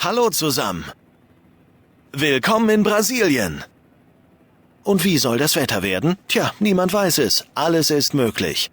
Hallo zusammen. Willkommen in Brasilien. Und wie soll das Wetter werden? Tja, niemand weiß es. Alles ist möglich.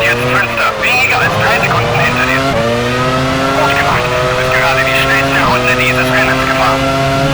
jetzt Fünfter, weniger als 3 Sekunden hinter dir. Gut gemacht, du bist gerade die schnellste Runde dieses Rennens gefahren.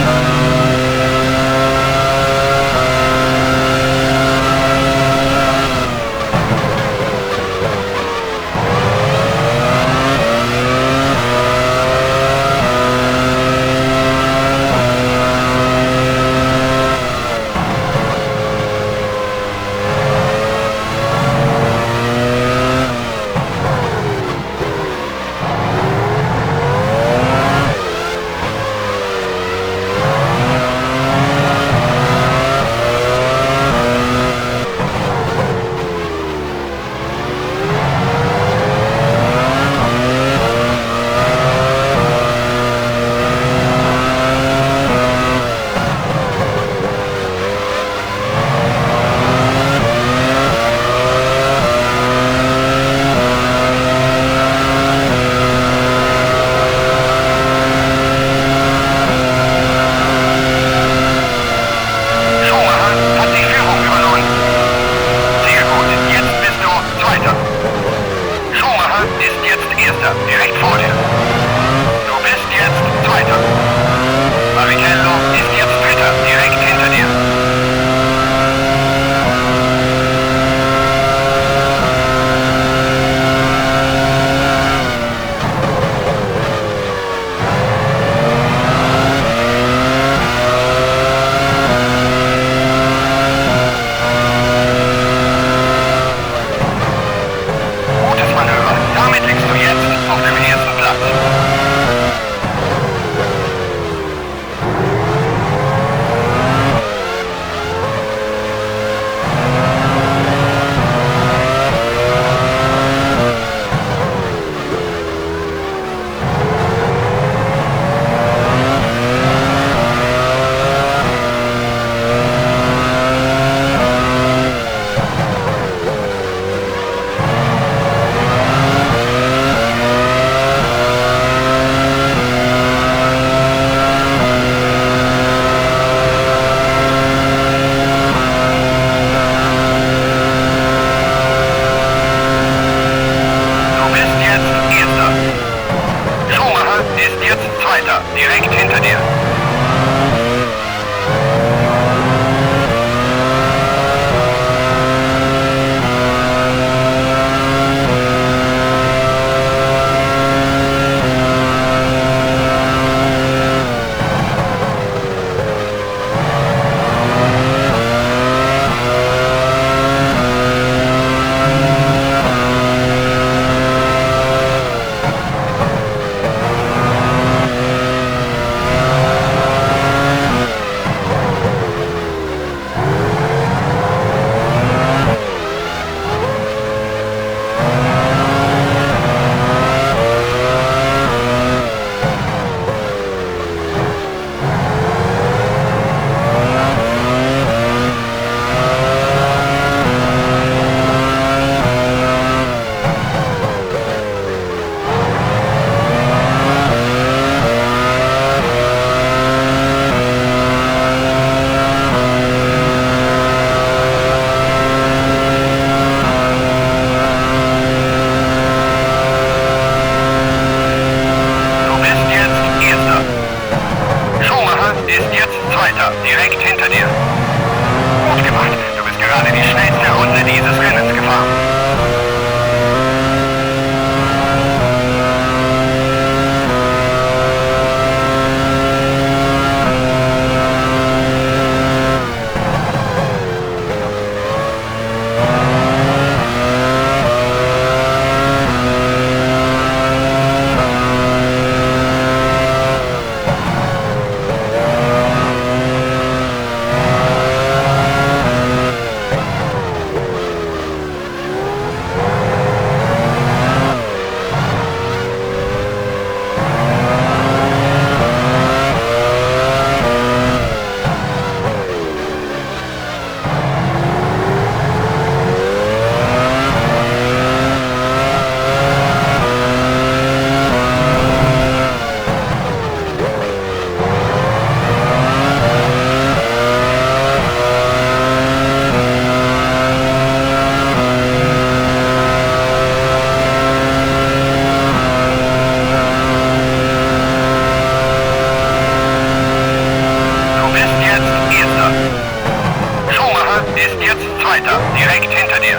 Ist jetzt Zweiter, direkt hinter dir.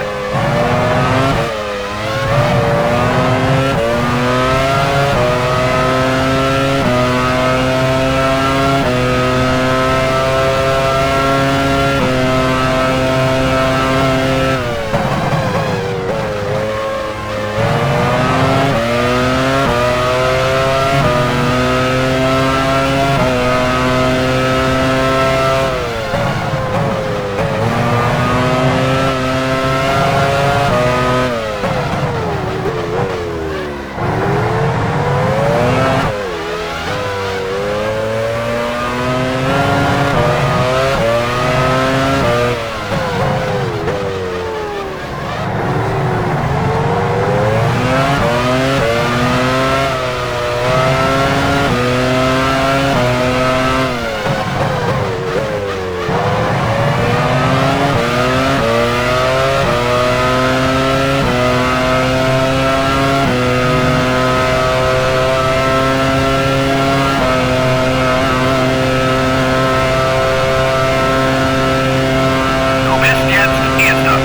Du bist jetzt Erster.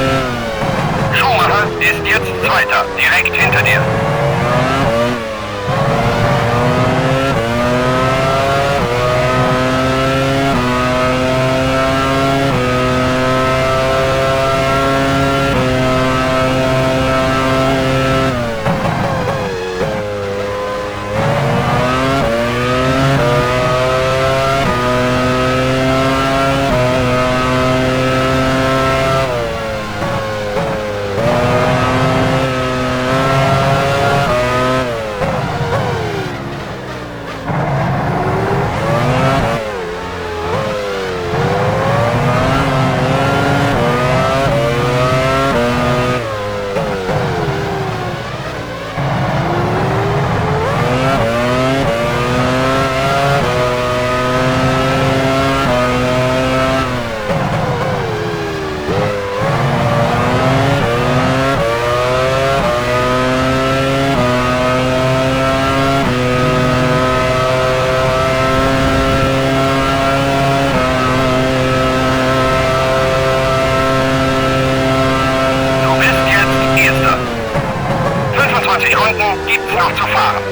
Schumacher ist jetzt Zweiter, direkt hinter dir. Du bist jetzt Erster. 25 Runden gibt's noch zu fahren.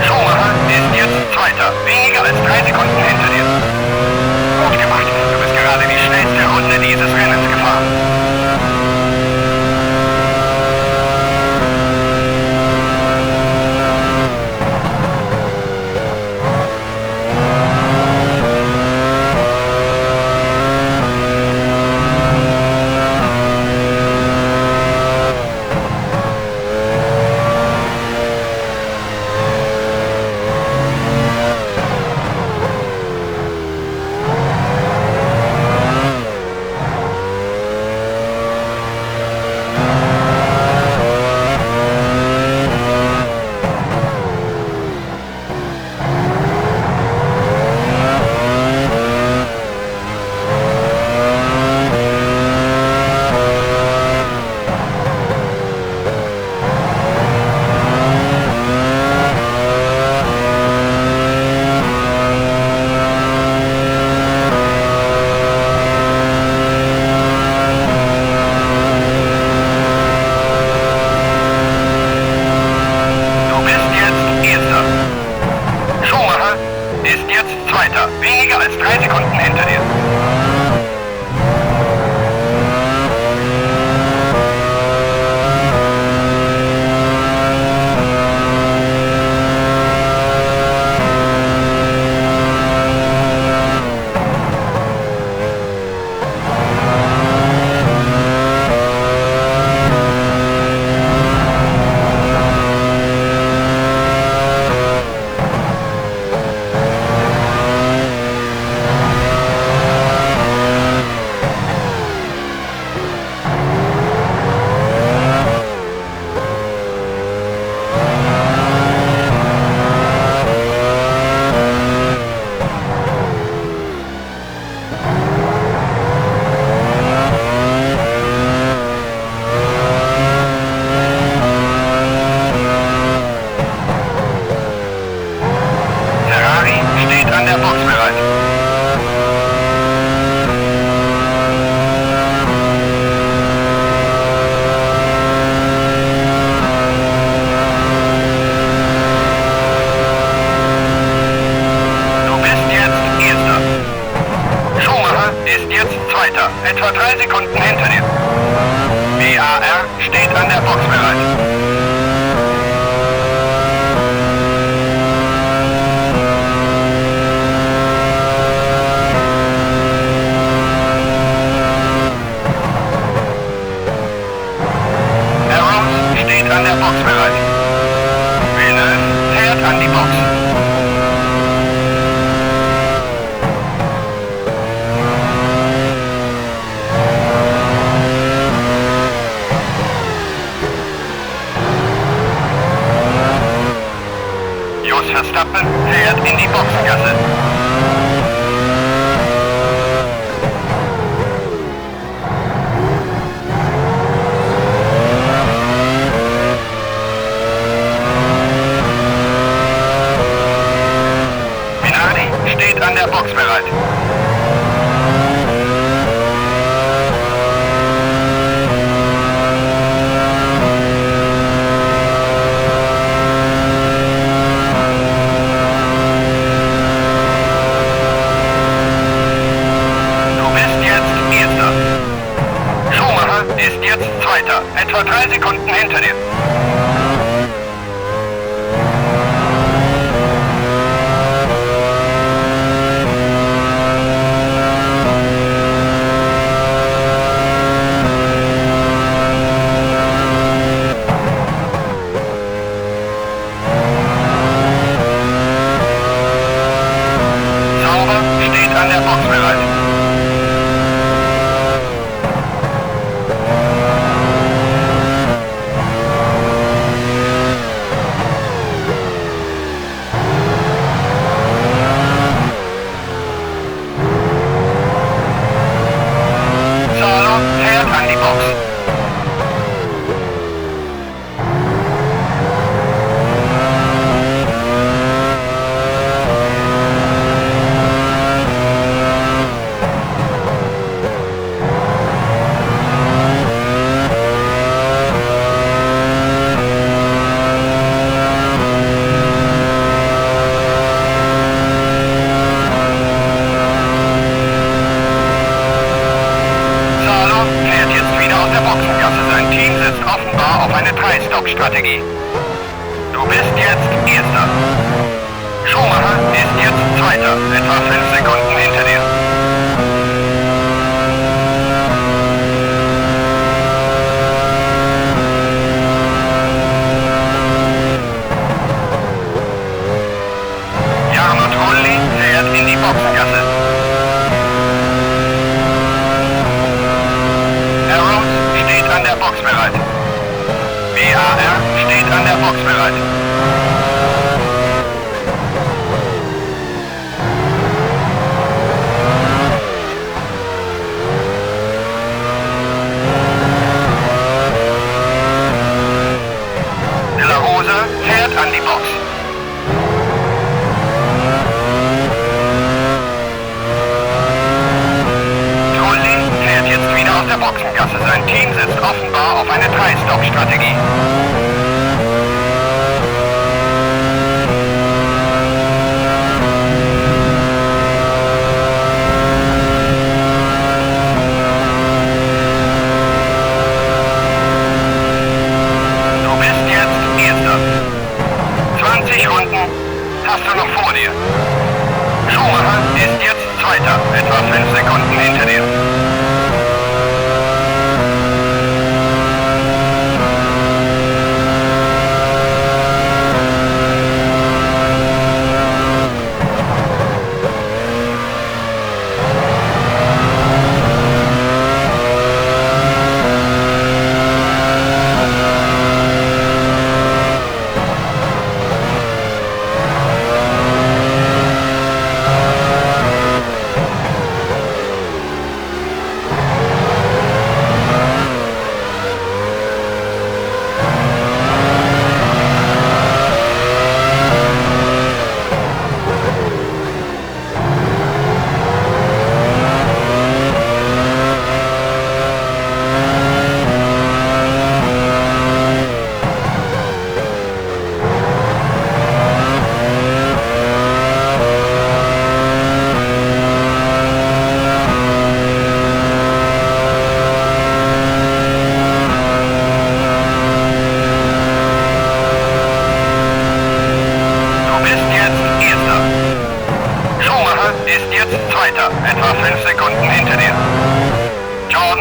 Schumacher ist jetzt Zweiter, weniger als 3 Sekunden hinter dir. Gut gemacht, du bist gerade die schnellste Runde dieses Rennens gefahren. etwa 3 Sekunden hinter dir. BAR steht an der Box bereit. Arrows steht an der Box bereit. Villeneuve fährt an die Box. Jos Verstappen fährt in die Boxengasse. Minardi steht an der Box bereit. Du bist jetzt Erster. Schumacher ist jetzt Zweiter, etwa 3 Sekunden hinter dir. Sauber steht an der Box bereit. Salo fährt an die Box. Salo fährt jetzt wieder aus der Boxengasse. Sein Team setzt offenbar auf eine Drei-Stop-Strategie. Du bist jetzt Erster. Schumacher ist jetzt Zweiter, etwa 5 Sekunden hinter dir. Jarno Trulli fährt in die Boxengasse. Arrows steht an der Box bereit. BAR steht an der Box bereit. De La Rosa fährt an die Box. Trulli fährt jetzt wieder aus der Boxengasse. Sein Team setzt offenbar auf eine Drei-Stop-Strategie. Du bist jetzt Erster. 20 Runden hast du noch vor dir. Schumacher ist jetzt Zweiter, etwa 5 Sekunden hinter dir.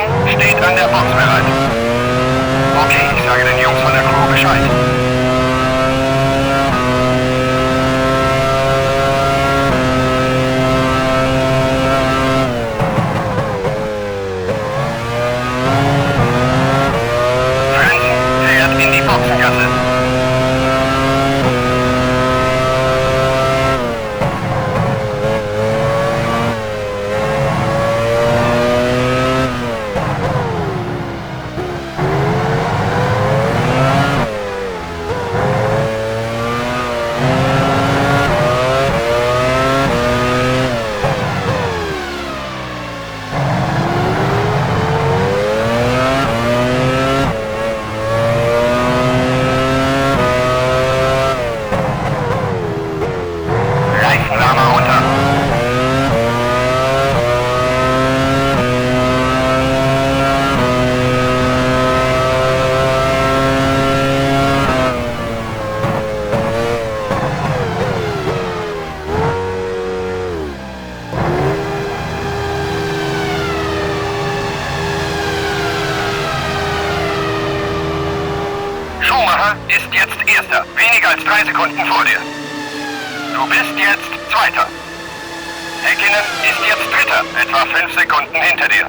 Frentzen steht an der Box bereit. Okay, ich sage den Jungs von der Crew Bescheid. Frentzen fährt in die Boxengasse. Reifenwärmer runter. Schumacher ist jetzt Erster, weniger als 3 Sekunden vor dir. Du bist jetzt Zweiter. Häkkinen ist jetzt Dritter, etwa 5 Sekunden hinter dir.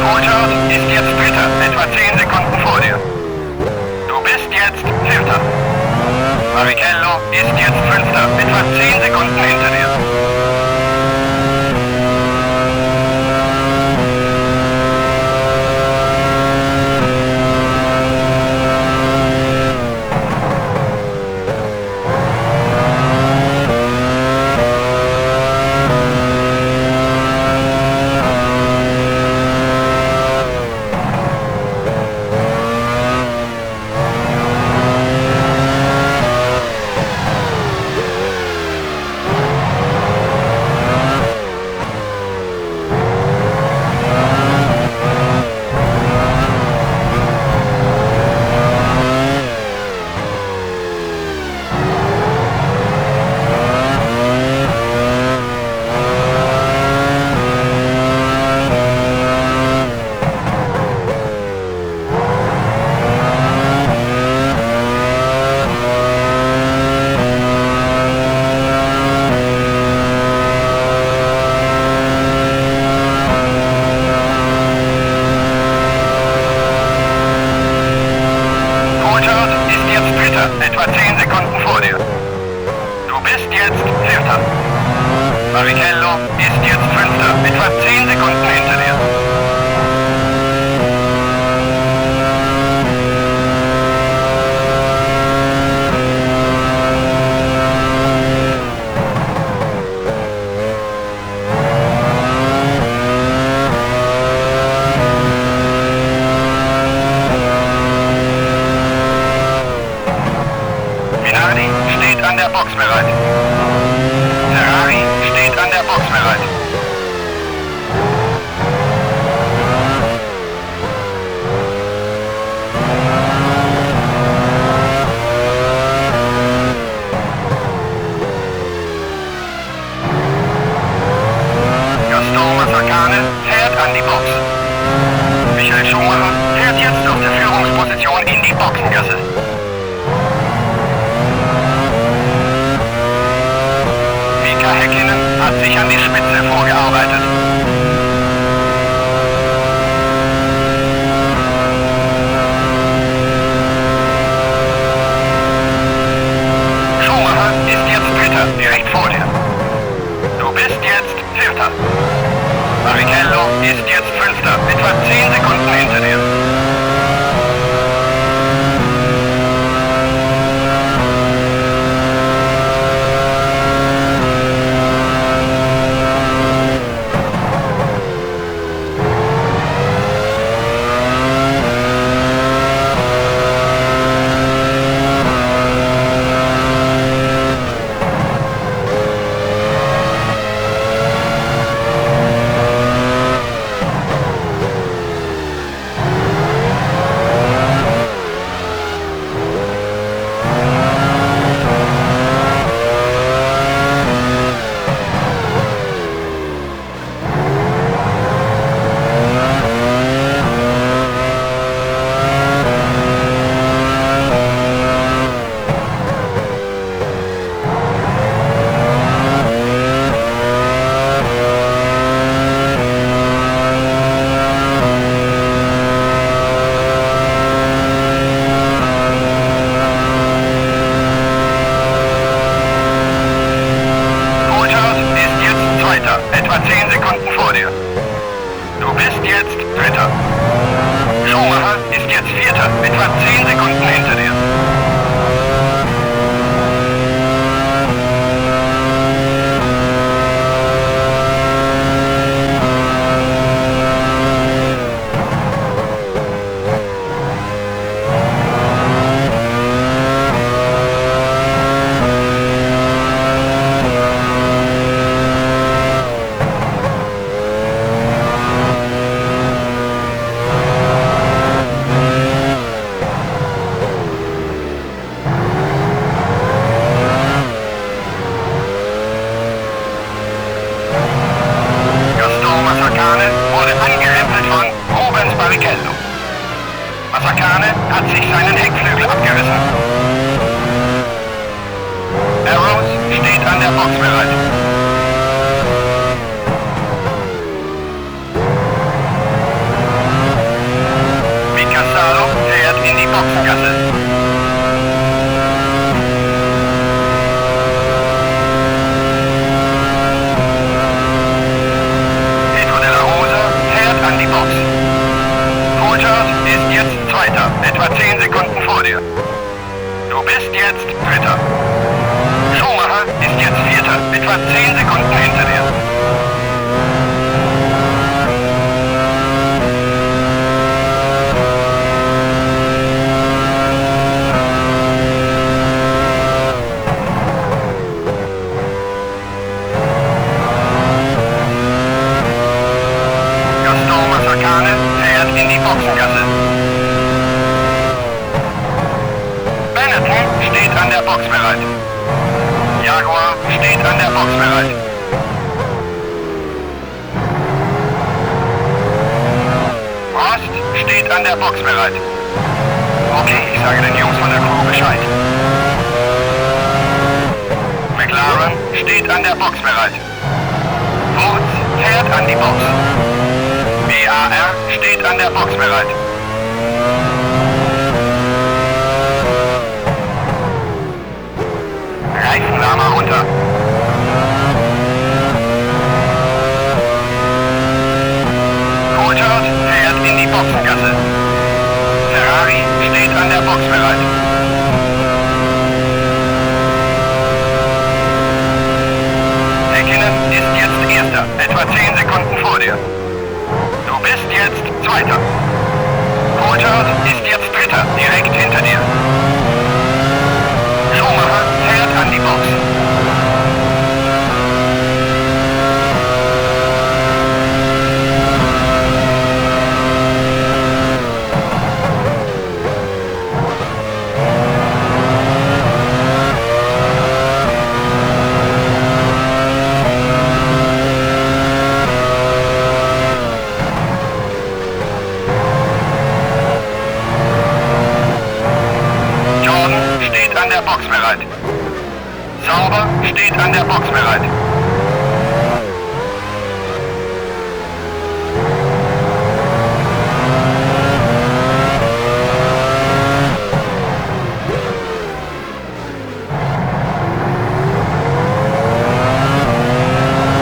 Coulthard ist jetzt Dritter, etwa 10 Sekunden vor dir. Du bist jetzt Vierter. Barrichello ist jetzt Fünfter, etwa 10 Sekunden hinter dir. Coulthard ist jetzt Dritter, etwa 10 Sekunden vor dir. Du bist jetzt Vierter. Barrichello ist jetzt Fünfter, etwa 10 Sekunden hinter dir. Minardi steht an der Box bereit. Ferrari steht an der Box bereit. Boxengasse. Mika Häkkinen hat sich an die Spitze vorgearbeitet. Schumacher ist jetzt Dritter, direkt vor dir. Du bist jetzt Vierter. Barrichello ist jetzt Fünfter, etwa 10 Sekunden hinter dir. Coulthard ist jetzt Zweiter, etwa 10 Sekunden vor dir. Du bist jetzt Dritter. Schumacher ist jetzt Vierter, etwa 10 Sekunden hinter dir. Gaston Mazzacane wurde angerempelt von Rubens Barrichello. Mazzacane hat sich seinen Heckflügel abgerissen. Arrows steht an der Box bereit. Mika Salo fährt in die Boxengasse. Pedro de la Rosa fährt an die Box. Coulthard ist jetzt Zweiter, etwa 10 Sekunden vor dir. Du bist jetzt Dritter. Schumacher ist jetzt Vierter, etwa 10 Sekunden hinter dir. Gaston Mazzacane fährt in die Boxengasse. Benetton steht an der Box bereit. Jaguar steht an der Box bereit. Prost steht an der Box bereit. Okay, ich sage den Jungs von der Crew Bescheid. McLaren steht an der Box bereit. Wurz fährt an die Box. BAR steht an der Box bereit. Reifenwärmer runter. Coulthard fährt in die Boxengasse. Ferrari steht an der Box bereit. Häkkinen ist jetzt Erster, etwa 10 Sekunden vor dir. Du bist jetzt Zweiter. Coulthard ist jetzt Dritter, direkt hinter dir. Schumacher fährt an die Box. Box bereit. Sauber steht an der Box bereit.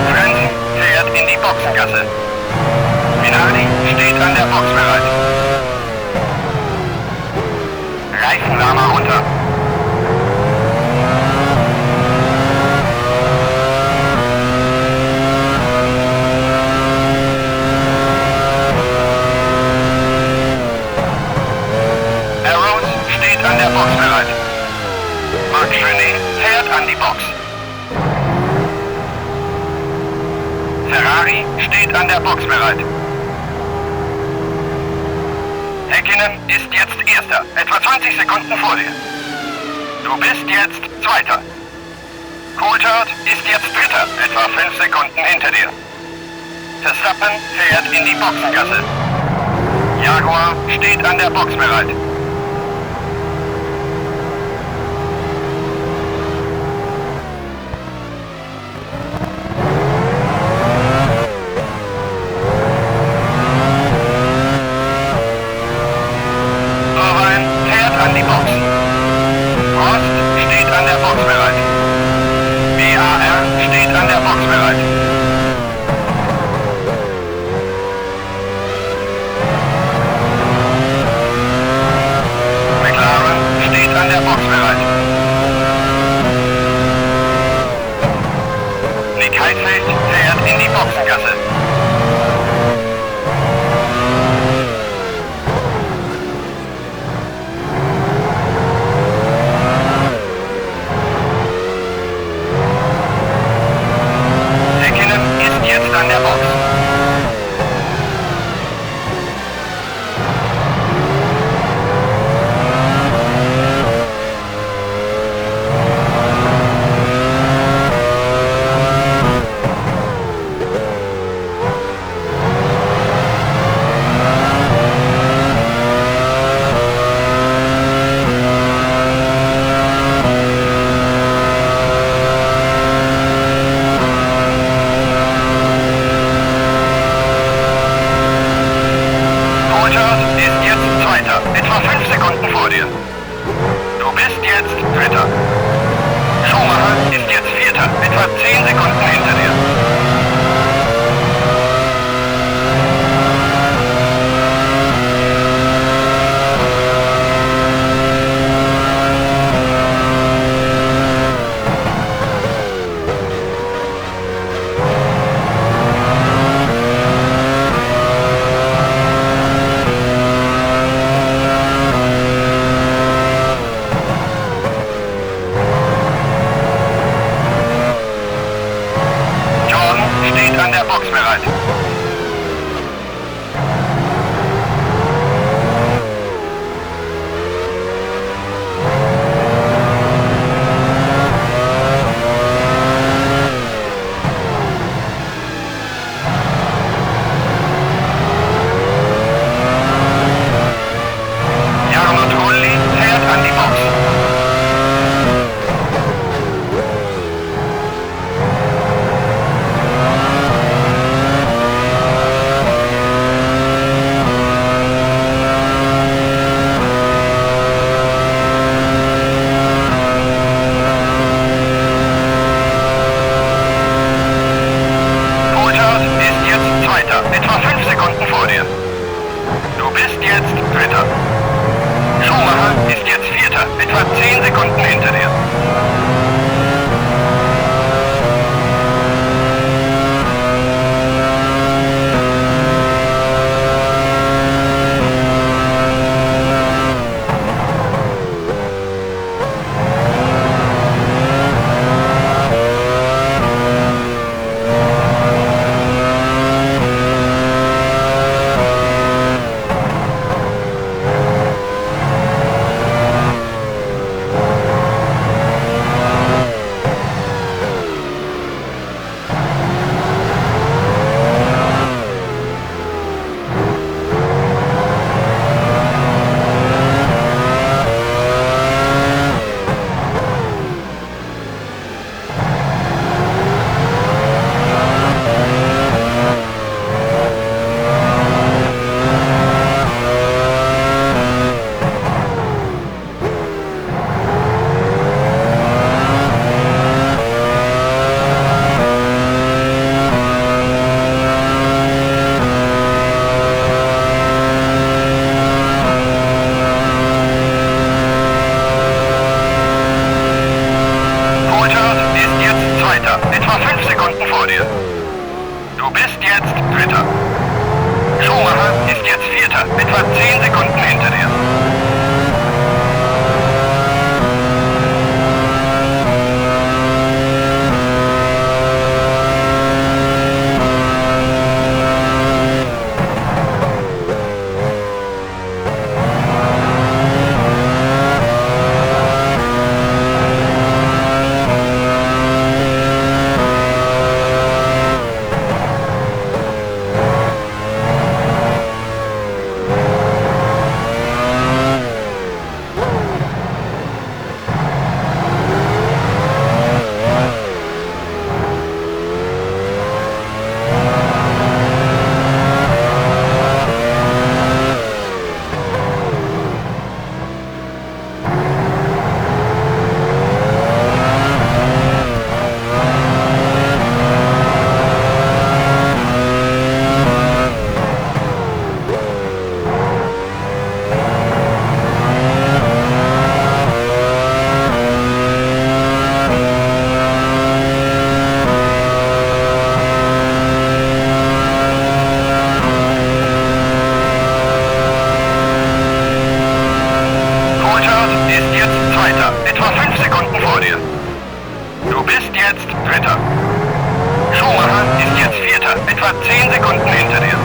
Frentzen fährt in die Boxengasse. Minardi steht an der Box bereit. Reifenwärmer runter. Arrows steht an der Box bereit. Marc Genet fährt an die Box. Ferrari steht an der Box bereit. Häkkinen ist jetzt Erster, etwa 20 Sekunden vor dir. Du bist jetzt Zweiter. Coulthard ist jetzt Dritter, etwa 5 Sekunden hinter dir. Verstappen fährt in die Boxengasse. Jaguar steht an der Box bereit. Irvine fährt an die Box. Prost steht an der Box bereit. BAR steht an der Box bereit. McLaren steht an der Box bereit. Nick Heidfeld fährt in die Boxengasse. Häkkinen ist jetzt an der Box. Coulthard ist jetzt Zweiter, etwa 5 Sekunden vor dir. Du bist jetzt Dritter. Schumacher ist jetzt Vierter, etwa 10 Sekunden hinter dir. Jordan steht an der Box bereit. Jarno Trulli fährt an die Box. Coulthard ist jetzt Zweiter, etwa 5 Sekunden vor dir. Du bist jetzt Dritter. Schumacher ist jetzt Vierter, etwa 10 Sekunden hinter dir. etwa 5 Sekunden vor dir. Du bist jetzt Dritter. Schumacher ist jetzt Vierter, etwa 10 Sekunden hinter dir.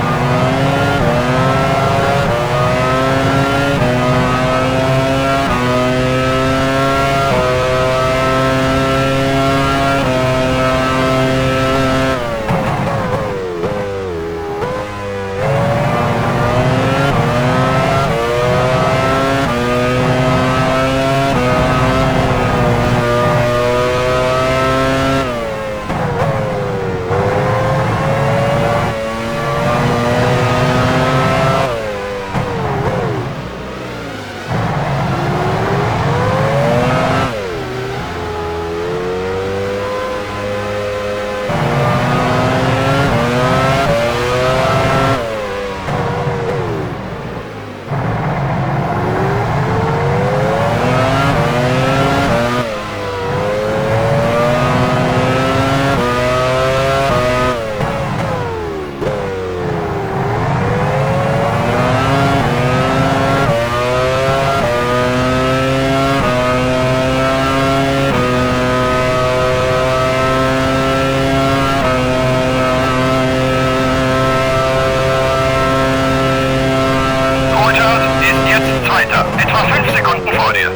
Coulthard ist jetzt Zweiter, etwa 5 Sekunden vor dir.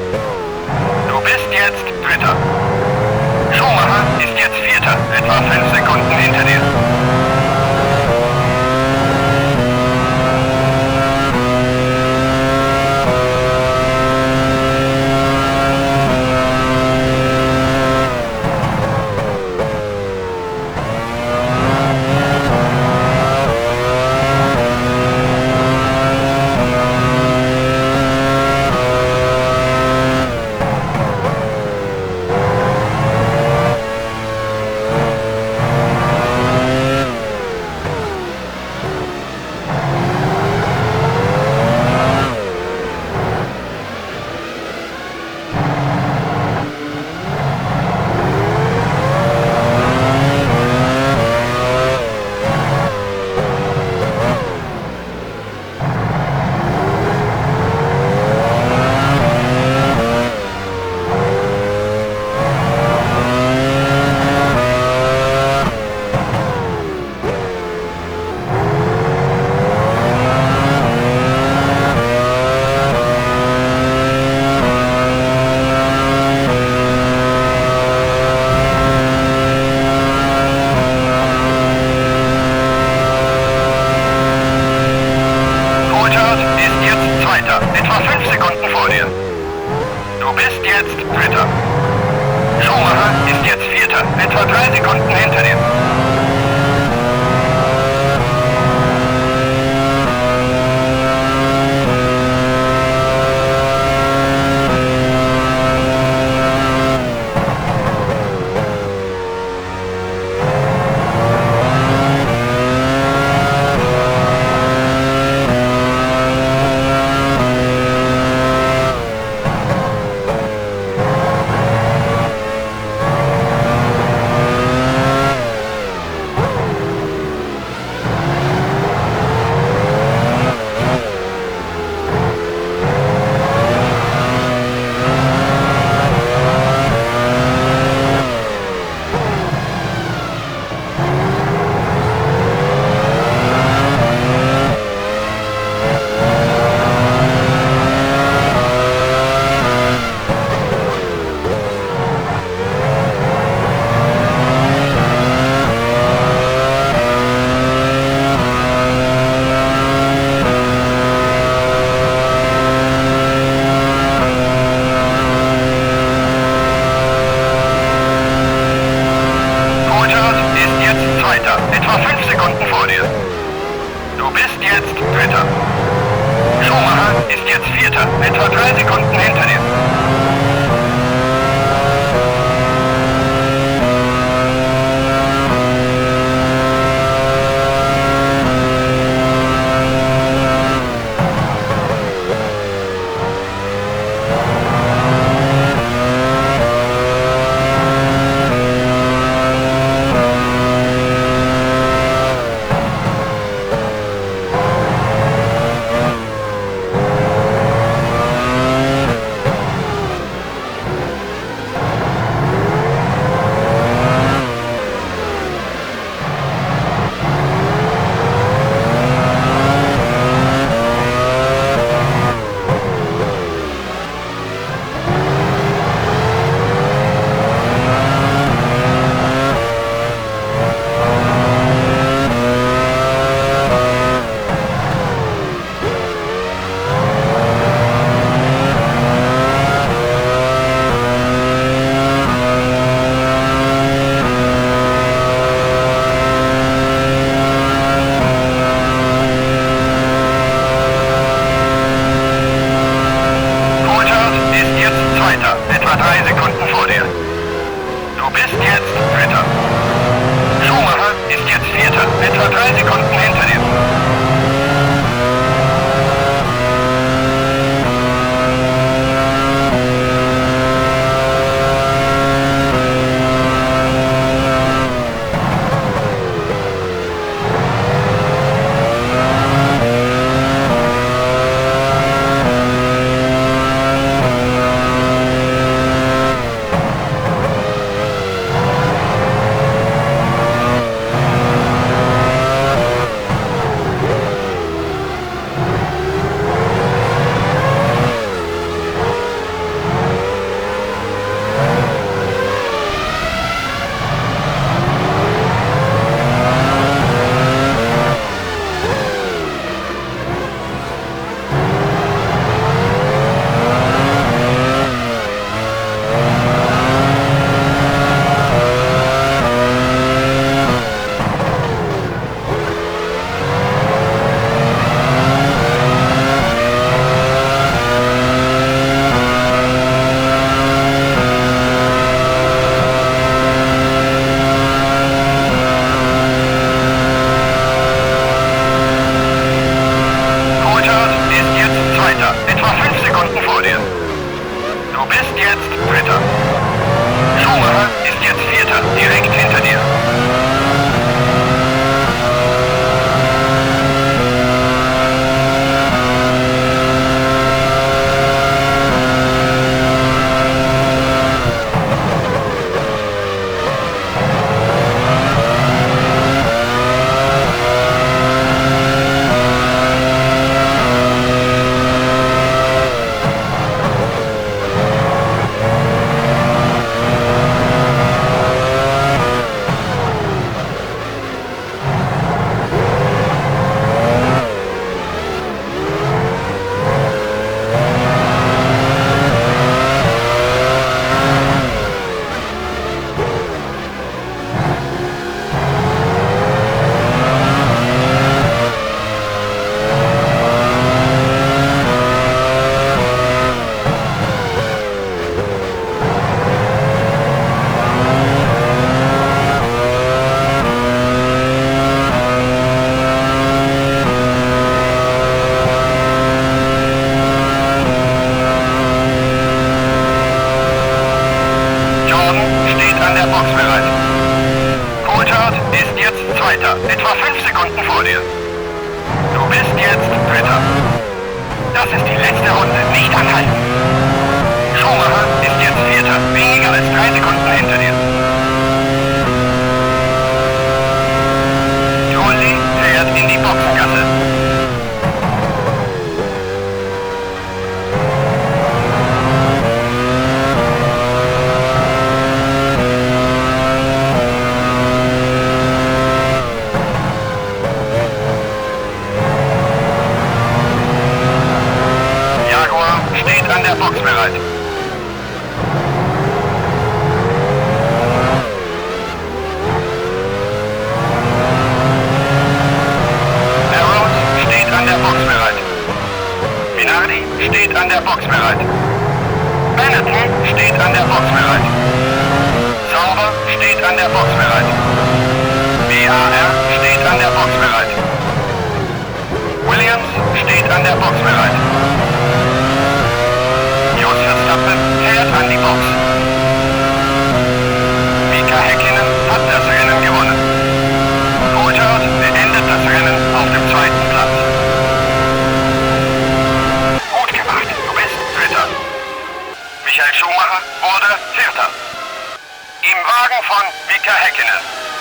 Du bist jetzt Dritter. Schumacher ist jetzt Vierter, etwa 5 Sekunden hinter dir. Coulthard ist jetzt Zweiter, etwa 5 Sekunden vor dir. Du bist jetzt Dritter. Schumacher ist jetzt Vierter, etwa 3 Sekunden hinter dir. bist jetzt Dritter. Schumacher ist jetzt Vierter, direkt hinter dir. Jordan steht an der Box bereit. Coulthard ist jetzt Zweiter, etwa 5 Sekunden vor dir. Du bist jetzt Dritter. Das ist die letzte Runde, nicht anhalten. Schumacher ist jetzt Vierter, weniger als 3 Sekunden hinter dir. Trulli fährt in die Boxengasse. Jaguar steht an der Box bereit. Arrows steht an der Box bereit. Minardi steht an der Box bereit. Benetton steht an der Box bereit. Sauber steht an der Box bereit. BAR steht an der Box bereit. Williams steht an der Box bereit. Jos Verstappen fährt an die Box. Mika Häkkinen hat das Rennen gewonnen. Coulthard beendet das Rennen auf dem zweiten Platz. Gut gemacht, du bist Dritter. Michael Schumacher wurde Vierter. Im Wagen von Mika Häkkinen.